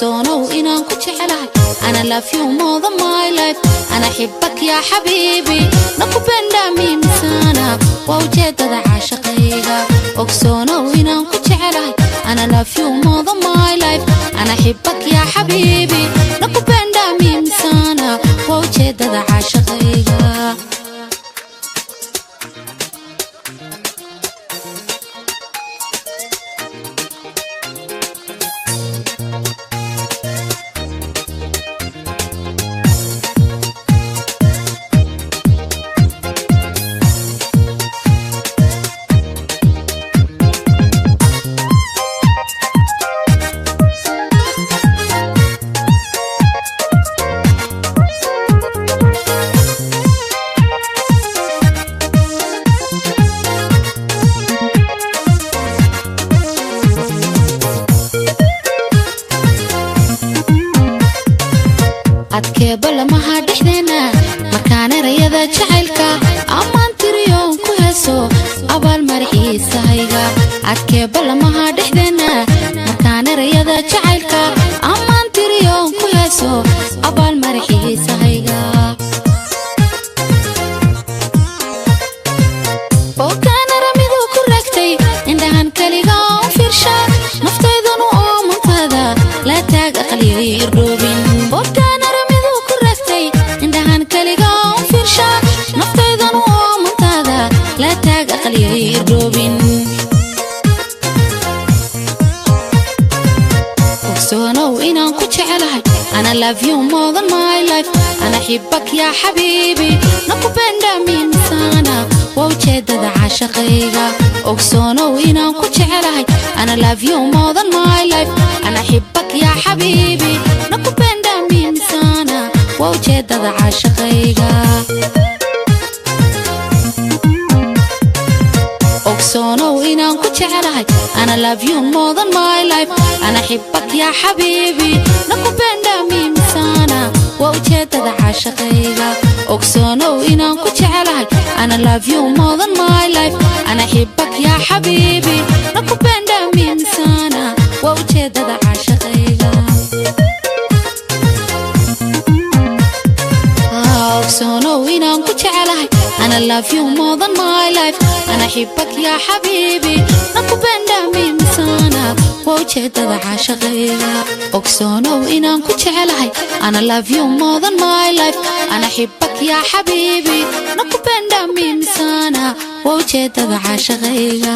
Ogsoonow inaan ku jecelahay. Ana love you more than my life. Ana xibak yaa xabiibi. Nakupenda mimi sana. Waa ujeedada caashaqayga. Ogsoonow inaan ku jecelahay. Ana love you more than my life. Ana xibak yaa xabiibi. Nakupenda mimi sana. Waa ujeedada caashaqayga. Adkeeba lamaha dhexdeena markaan erayada jacaylka ammaan tiriyoon ku heeso abaal maraxiisahayga. Adkeeba lamaha dhexdeena markaan erayada jacaylka ammaan tiriyoon ku heeso abaal maraxiisahayga. Bookaan aramidu ku raagtay indhahan keliga u fiirsha naftaydanu oomantaada la taag aqliyay irdhoobin. Bookaan aramidu ku raagtay indhahan keliga u fiirsha naftaydanu oomantaada la taag aqliyay irdhoobin. Ogsoonow inaan ku jecelahay. Ana love you more than my life. Ana xibak yaa xabiibi. Nakupenda mimi sana. Waa ujeedada caashaqayga. Ogsoonow inaan ku jecelahay. Ana love you more than my life. Ana xibak yaa xabiibi. Nakupenda mimi sana. Waa ujeedada caashaqayga. Ogsoonow inaan ku jecelahay. Ana love you more than my life. Ana xibak yaa xabiibi. Nakupenda mimi sana. Waa ujeedada caashaqayga. Ogsoonow inaan ku jecelahay. Ana love you more than my life. Ana xibak yaa xabiibi. Nakupenda mimi sana. Waa ujeedada caashaqayga. Ogsoonow inaan ku jecelahay. Ana love you more than my life. Ana xibak yaa xabiibi. Nakupenda mimi sana. Waa ujeedada caashaqayga. Ogsoonow inaan ku jecelahay. Ana love you more than my life. Ana xibak yaa xabiibi. Nakupenda mimi sana. Waa ujeedada caashaqayga.